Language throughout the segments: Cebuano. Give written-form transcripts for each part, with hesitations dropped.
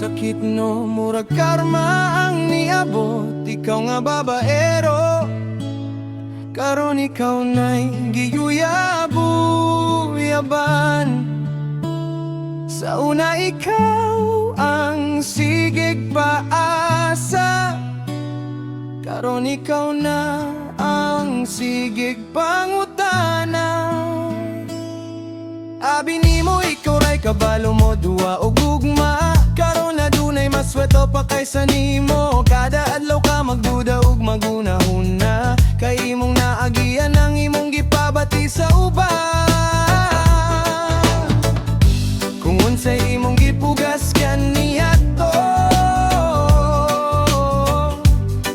Sakit no, murag karma ang niabot. Ikaw nga babaero, karon ikaw na'y giyuyab-uyaban. Sa una, ikaw ang sigeg paasa. Karon ikaw na ang sigeg pangutana. Abi nimo ikaw ray kabalo mo duwa og gugma. Karon na dunay maswerte pa kaysa nimo. Kada adlaw ka magduda ug maghuna-huna, kay imong naagian ang imong gipabati sa uban. Kung unsay imong gipugas kaniadto,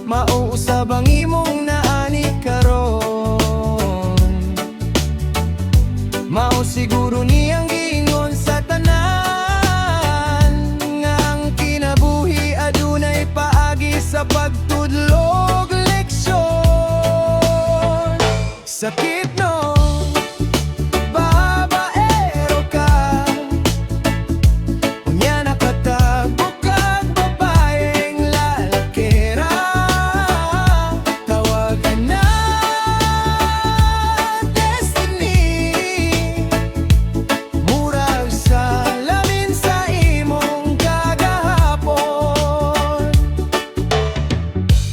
mao usab ang imong naani karon. Mao siguro niyang giingon sa tanan nga ang kinabuhi adunay paagi sa pagtudlog leksyon. Sakit no, babaero ka. Unya nakatagbo kag babaeng lalakera. Tawagan na destiny. Murag salamin sa imong kagahapon.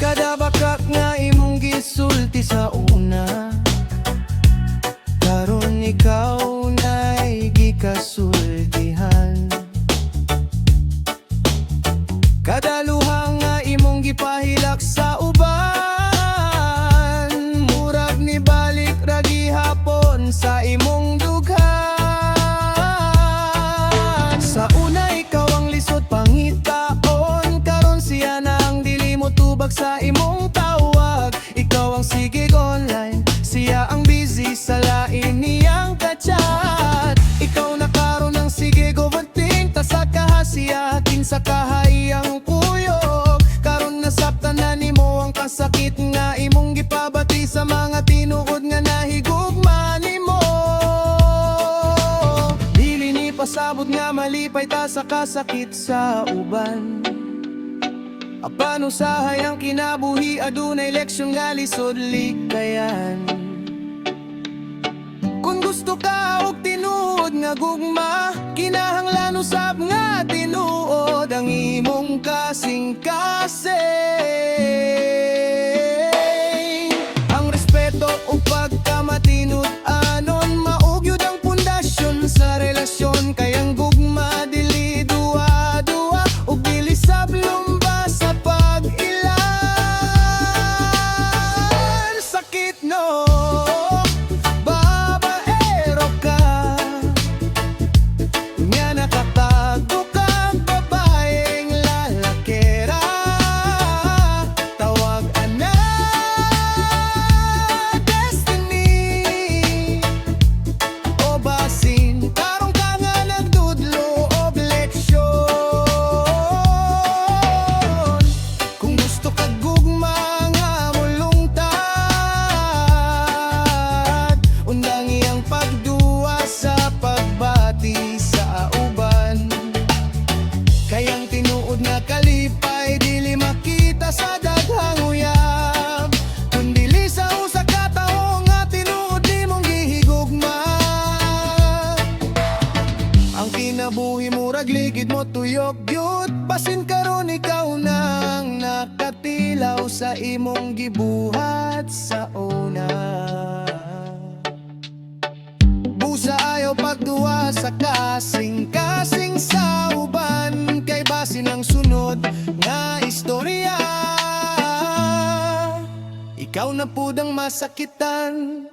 Kada bakak nga imong gisulti sa una, karon ikaw na'y gikasultihan. Kada luha nga imong gipahilak sa uban, murag nibalik ra gihapon sa imong dughan. Sa una, ikaw ang lisod pangitaon. Karon siya na ang dili mo tubag sa imong tawag. Ikaw ang sige online, siya ang busy sa lain niyang kachat. Ikaw na karon ang sige overthink. Ta kaha siya, kinsa kaha iyang kuyog. Karon nasaptan na nimo ang kasakit nga imong gipabati sa mga tinuod nga nahigugma nimo. Dili ni pasabot nga malipay ta sa kasakit sa uban. Apan usahay ang kinabuhi adunay leksyon nga lisod likayan. Kung gusto ka og tinuod nga gugma, kinahanglan usab nga tinuod ang imong kasing-kasing. Ang respeto ug pagkamatinud-anon mao gyud ang pundasyon sa relasyon. Kay ang gugma dili duwa-duwa ug dili sab lumba sa pag-ilan. Sakit no, babaero ka. Nga nakatagbo kag babaeng lalakera. Tawag ana destiny. O basin karon ka nga nagtudlo og leksyon. Kung gusto kag gugma nga mulungtad, undangi ang pagduwa sa pagbati sa uban. Kay ang tinuod nga kalipay dili makita sa daghang uyab, kundili sa usa ka tawo nga tinuod nimong gihigugma. Ang kinabuhi murag ligid mo tuyok gyud. Basin karon ikaw nang nakatilaw sa imong gibuhat sa una. Busa ayaw pagduwa sa kasing-kasing sa uban, kay basin ang sunod nga istorya, ikaw na pud ang masakitan.